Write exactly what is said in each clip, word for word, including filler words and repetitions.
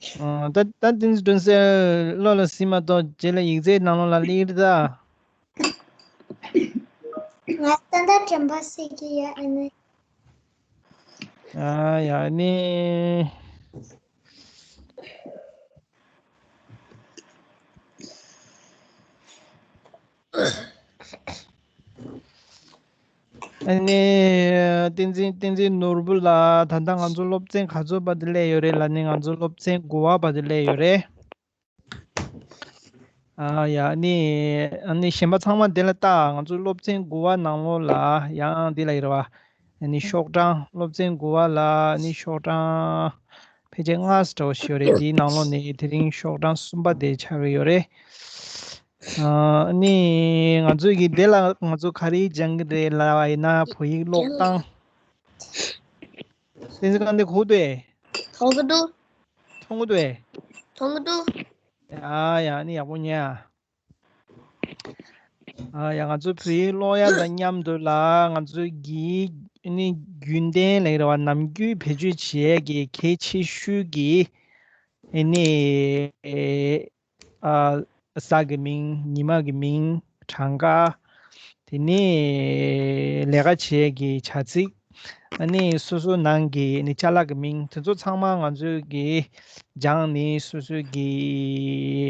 ཨ། ད་ད་བསྟན་འཛིན་སྒྲོན་གསལ་བློ་ལ་ཟིན་མ་གཏོགས་རྗེས་ལ་ཡིག་ཚད་ནང་ལོགས་ལ་སླེབས་ད། ང་ད་ལྟ་དྲན་པ་གསོས་ཀྱི་ཡོད། ཨ་ནི། ཨ་ཡ་ནི། ཨ་ནི། བསྟན་འཛིན་བསྟན་འཛིན་ནོར་བུ་ལགས། ད་ལྟ་ང་ཚོ་སློབ་ཚན་ག་ཚོད་བར་དུ་སླེབས་ཡོད་རེད་ལབ་ནི། ང་ཚོ་སློབ་ཚན་དགུ་པ་བར་དུ་སླེབས་ཡོད་རེད། ཨ་ཡ། ཨ་ནི། ཨ་ནི་གཞན་པ་ཚང་མ་འདི་ལ་ལྟ། ང་ཚོ་སློབ་ཚན་དགུ་པ་ནང་ལོགས་ལ་ཡང་འདི་ལ་ཡོད་རེད་བ། ཨ་ནི་ཤོག་གྲངས། སློབ་ཚན་དགུ་པ་ལ་ཨ་ནི་ཤོག་གྲངས་ཕལ་ཆེར་ལྔ་ཙམ་འདྲ་བོ་ཞིག་ཡོད་རེད། དེའི་ནང་ལོགས་ནས་དེ་རིང་ཤོག་གྲངས་གསུམ་པ་དེ་ཆགས་ཀྱི་ཡོད་རེད། ཨ་ནི་ང་ཚོས་ཀྱི་དེ་ལ་ང་ཚོ་ག་རེ་སྦྱང་གི་རེད་ལབ་པ་ཡིན་ན། བོད་ཡིག་ཀློག་སྟངས། བསྟན་འཛིན་དཀར་ལྡན་གོ་གི་འདུག་ཨེ། གོ་གི་འདུག་མཐོང་གི་འདུག་ཨེ། མཐོང་གི་འདུག་ཡ་ཡ། ཨ་ནི་ཡག་པོ་ཉན་ཨ། ཨ་ཡ། ང་ཚོ་བོད་ཡིག་ཀློག་ཡ་དང་མཉམ་དུ་ལ་ང་ཚོ་གི་ཨ་ནི་རྒྱུན་ལྡན་ལབ་ཀྱི་རེད་བ། ནམ་རྒྱུན་བེད་སྤྱོད་བྱེད་ཡ་གི་གལ་ཆེ་ཤོས་ཀྱི་ཨ་ནི། ཨ། གཟའ་གི་མིང་། ཉི་མ་གི་མིང་། གྲངས་ཀ། དེ་ནས་ལས་ཀ་བྱེད་ཀྱི་བྱ་ཚིག་ཨ་ནི་སོ་སོ་ནང་གི་ཨ་ནི་ཅ་ལག་གི་མིང་། དེ་ཚོ་ཚང་མ་ང་ཚོས་ཀྱི་སྦྱངས་ནས་སོ་སོ་གི་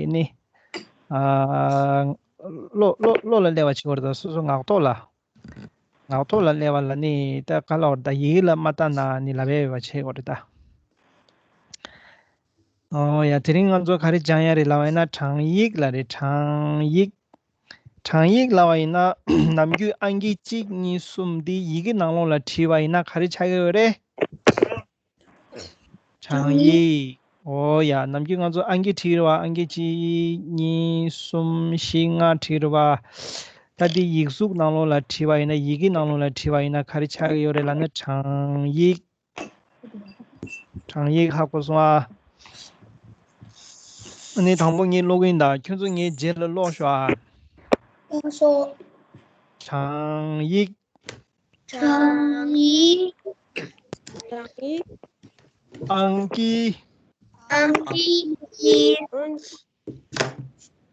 ཨ་ནི། ཨ། བློ་བློ་བློ་ལ་སླེབས་པ་བྱེད་དགོས་རེད་ད། སོ་སོ་ངག་ཐོག་ལ། ངག་ཐོག་ལ་སླེབས་པ་ལ་ནི། ད་ག་ལབ་དགོས་རེད་ད། ཡི་གེ་ལ་མ་བལྟས་ན་ནི་ལབ་ཡ་ཡོད་པ་བྱེད་དགོས་རེད་ད། ཨོ་ཡ། དེ་རིང་ང་ཚོ་ག་རེ་སྦྱང་ཡ་རེད་ལབ་པ་ཡིན་ན། གྲངས་ཡིག་ལ་རེད། གྲངས་ཡིག་གྲངས་ཡིག་ལབ་པ་ཡིན་ན། ནམ་རྒྱུན་ཨང་ཀི་གཅིག་གཉིས་གསུམ་འདི་ཡི་གེ་ནང་ལོགས་ལ་བྲིས་པ་ཡིན་ན་ག་རེ་ཆགས་ཀྱི་ཡོད་རེད། གྲངས་ཡིག་ཨོ་ཡ། ནམ་རྒྱུན་ང་ཚོ་ཨང་ཀི་བྲིས་རེད་བ། ཨང་ཀི་གཅིག་གཉིས་གསུམ་བཞི་ལྔ་བྲིས་རེད་བ། ད་འདི་ཡིག་གཟུགས་ནང་ལོགས་ལ་བྲིས་པ་ཡིན་ན། ཡི་གེ་ནང་ལོགས་ལ་བྲིས་པ་ཡིན་ན་ག་རེ་ཆགས་ཀྱི་ཡོད་རེད་ལབ་ན། གྲངས་ཡིག་གྲངས་ཡིག། ཧ་གོ་སོང་ཨ། ཨ་ནི་དང་པོ་ངས་ཀློག་གི་ཡིན་ད། ཁྱོད་ཚོ་ངའི་རྗེས་ལ་ཀློག་ཤོག་ཨ། ཀློག་ཤོག་གྲངས་ཡིག་གྲངས་ཡིག་གྲངས་ཡིག་ཨང་ཀི་ཨང་ཀི་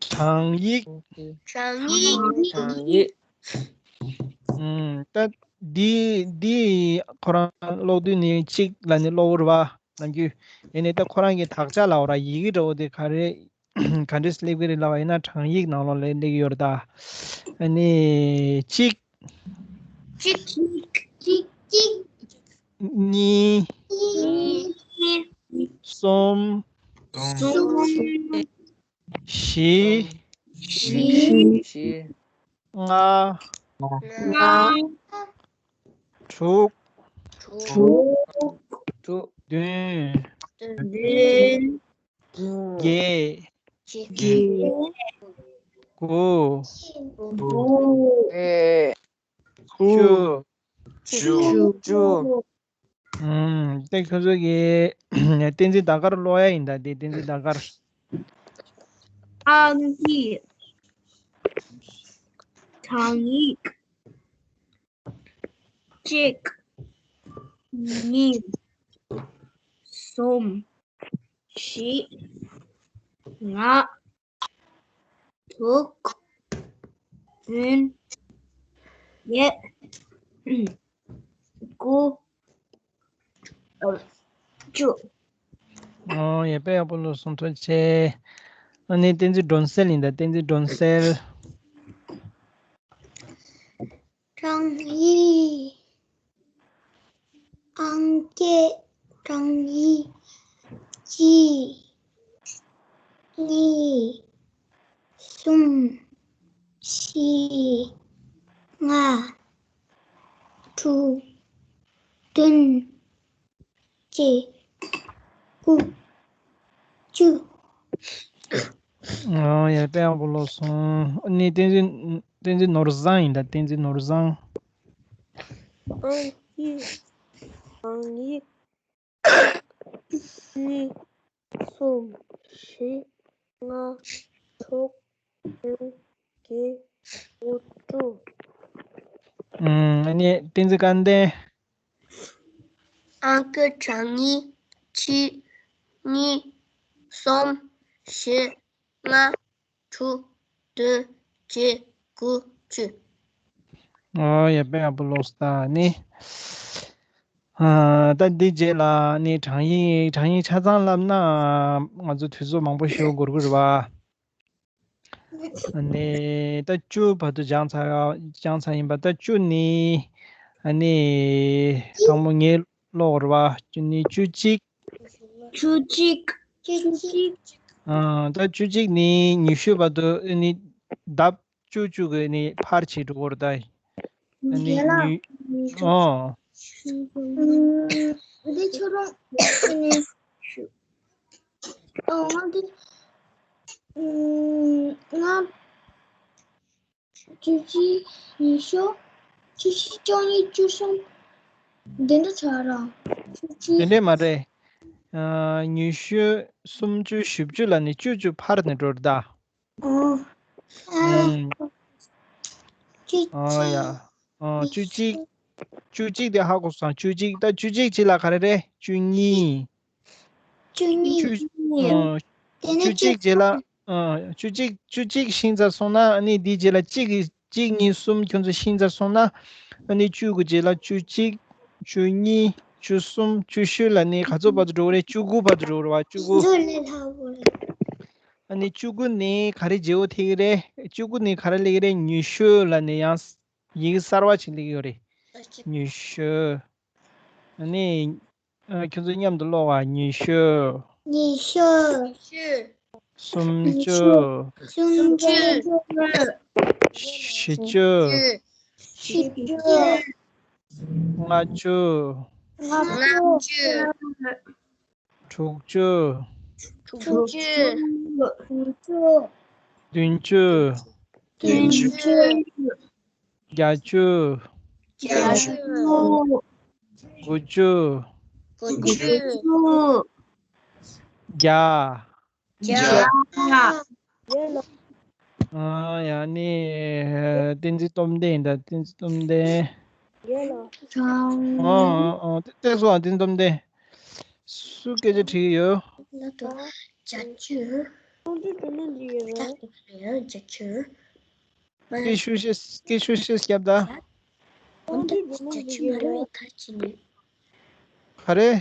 གྲངས་ཡིག་གྲངས་ཡིག་གྲངས་ཡིག་ཨུམ། ད་འདི་འདི་ཁོ་རང་ཀློག་དུས་ནི་གཅིག་ལ་ནི་ཀློག་རེད་བ། ནམ་རྒྱུན། ཡིན་ནའི་ད་ཁོ་རང་གི་དག་ཆ་ལབ་དགོས་རེད། ཡི་གེ་འདྲ་བོ་དེ་ག་རེ་ག་འདྲས་སླེབས་ཀྱི་རེད་ལབ་པ་ཡིན་ན། གྲངས་ཡིག་ནང་ལོགས་ལ་སླེབས་ཀྱི་ཡོད་རེད་ད། ཨ་ནི་གཅིག་གཅིག་གཅིག་གཅིག་གཉིས་གཉིས་གསུམ་གསུམ་བཞི་བཞི་བཞི་ལྔ་ལྔ་དྲུག་དྲུག་དྲུག་བདུན་བདུན་བདུན་བརྒྱད་བརྒྱད་དགུ་དགུ་བཅུ་བཅུ་བཅུ། ཨུམ། དེ་ཁྱོད་ཚོ་གི་བསྟན་འཛིན་ཟླ་དཀར་ཀློག་ཡ་ཡིན་ད། དེ་བསྟན་འཛིན་ཟླ་དཀར། ཨང་ཀི་གྲངས་ཡིག་གཅིག་གཉིས་གསུམ་བཞི་ལྔ་དྲུག་བདུན་བརྒྱད་དགུ་བཅུ། ཨོ་ཡ། དཔེ་ཡག་པོ་ཀློག་སོང་། ཐུགས་རྗེ་ཆེ། ཨ་ནི་བསྟན་འཛིན་སྒྲོན་གསལ་ཡིན་ད། བསྟན་འཛིན་སྒྲོན་གསལ། གྲངས་ཡིག་ཨང་ཀི་གྲངས་ཡིག་གཅིག་གཉིས་གསུམ་བཞི་ལྔ་དྲུག་བདུན་བརྒྱད་དགུ་བཅུ། ཨོ་ཡ། དཔེ་ཡག་པོ་ཀློག་སོང་། ཨ་ནི་བསྟན་འཛིན་བསྟན་འཛིན་ནོར་བཟང་ཡིན་ད། བསྟན་འཛིན་ནོར་བཟང་། ཨང་ཀི་གྲངས་ཡིག་གཉིས་གསུམ་བཞི་ལྔ་དྲུག་བདུན་བརྒྱད་དགུ་བཅུ། ཨུམ། ཨ་ནི་བསྟན་འཛིན་སྐལ་ལྡན། ཨང་ཀི་གྲངས་ཡིག་གཅིག་གཉིས་ གསུམ། བཞི། ལྔ། དྲུག་བདུན། བརྒྱད། དགུ། བཅུ། ཨོ་ཡ། དཔེ་ཡག་པོ་ཀློག་སོང་ད་ནི། ཨ། ད་འདི་རྗེས་ལ་ནི་གྲངས་ཡིག་གྲངས་ཡིག་ཆ་ཚང་བསླབ་ན་ང་ཚོ་དུས་ཚོད་མང་པོ་ཞིག་འགོར་གི་རེད་བ། ཨ་ནི་ད་བཅུ་བར་དུ་སྦྱངས་ཚར་སྦྱངས་ཚར་ཡིན་པ། ད་བཅུ་ནི་ཨ་ནི་དང་པོ་ངས་ཀློག་རེད་བ། བཅུ་ནི་བཅུ་གཅིག་བཅུ་གཅིག་བཅུ་གཅིག་ཨ། ད་བཅུ་གཅིག་ནི་ཉི་ཤུ་བར་དུ་ཨ་ནི་ལྡབ་བཅུ་བཅུ་གི་ནི་འཕར་བྱེད་འགྲོ་གི་རེད་ད། ཨ་ནི་ཡ་ལ། ཉི་ཨོ། འདི་ཁྱོད་རང་ཨ་ནི་ཨོ། ང་འདི་ང་བཅུ་གཅིག་ཉི་ཤུ། བཅུ་གཅིག་བཅུ་གཉིས། བཅུ་གསུམ། འདི་འདྲ་ཚར་ར། བཅུ་གཅིག་དེ་འདྲས་མ་རེད། ཨ། ཉི་ཤུ། སུམ་ཅུ། བཞི་བཅུ་ལ་ནི་བཅུ་བཅུ་འཕར་ནས་འགྲོ་རེད་ད། ཨོ། ཨུམ། བཅུ་ཨོ་ཡ། གཅིག་ཨོ། བཅུ་གཅིག་བཅུ་གཅིག་དེ་ཧ་གོ་སོང་། བཅུ་གཅིག་ད་བཅུ་གཅིག་རྗེས་ལ་ག་རེ་རེད། བཅུ་གཉིས། བཅུ་གཉིས། བཅུ་ཨོ། དེ་ནས་བཅུ་བཅུ་གཅིག་རྗེས་ལ། ཨོ། བཅུ་གཅིག་བཅུ་གཅིག་ཤིང་ཚར་སོང་ན་ཨ་ནི་དེའི་རྗེས་ལ་གཅིག་གི་གཅིག་གཉིས་གསུམ་ཁྱོད་ཚོ་ཤིང་ཚར་སོང་ན། ཨ་ནི་བཅུ་དགུ་རྗེས་ལ་བཅུ་གཅིག་བཅུ་གཉིས། བཅུ་གསུམ། བཅུ་བཞི་ལ་ནི་ག་ཚོད་བར་དུ་འགྲོ་གི་རེད། བཅུ་དགུ་བར་དུ་འགྲོ་གི་རེད་བ། བཅུ་དགུ་ཨ་ནི་བཅུ་དགུ་ནི་ག་རེ་བརྗེ་བོ་ཐེབས་ཀྱི་རེད། བཅུ་དགུ་ནི་ག་རེ་སླེབས་ཀྱི་རེད། ཉི་ཤུ་ལ་ནི་ཡང་ཡི་གེ་གསར་བ་ཅིག་སླེབས་ཀྱི་ཡོད་རེད། ཉི་ཤུ། ཨ་ནི། ཨ། ཁྱོད་ཚོ་མཉམ་དུ་ཀློག་པ། ཉི་ཤུ། ཉི་ཤུ། སུམ་ཅུ། སུམ་ཅུ། བཞི་བཅུ། བཞི་བཅུ། ལྔ་བཅུ། ལྔ་བཅུ། དྲུག་ཅུ། དྲུག་ཅུ། བདུན་ཅུ། བདུན་ཅུ། བརྒྱད་ཅུ། བརྒྱད་ཅུ། དགུ་བཅུ། དགུ་བཅུ། བརྒྱ། བརྒྱ། ཨ། ཡ་ནི། བསྟན་འཛིན་སྟོབས་ལྡན་ཡིན་ད། བསྟན་འཛིན་སྟོབས་ལྡན། ཨ་ཨ་ཨ། བསྟན་འཛིན་སྟོབས་ལྡན། སུ་སྐད་ཆ་དྲིས་ཡོད། བརྒྱད་ཅུ། བརྒྱད་ཅུ། སྐད་ཤུགས་ཤིག་སྐད་ཤུགས་ཤིག་བརྒྱབ་ད། ག་རེ།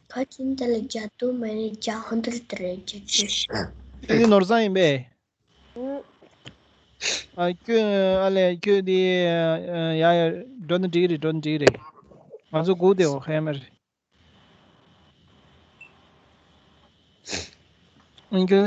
ག་ཅིན་དེ་ལ་བརྒྱད་དུ་མ་རེད། བརྒྱད་ཧོན་དུ་རེད། བརྒྱད་ཅུ། ཁྱོད་ཀྱི་ནོར་བཟང་ཡིན་པས། ཨ་ཁྱོད་ཨ་ལས་ཁྱོད་དེ་ཡ་ཡ་འགྲོ་ན་འགྲིག་རེད། འགྲོ་ན་འགྲིག་རེད། ང་ཚོ་སྒུག་བསྡད་ཡོད། ཧེ་མ་རེད། ཨ་ཁྱོད།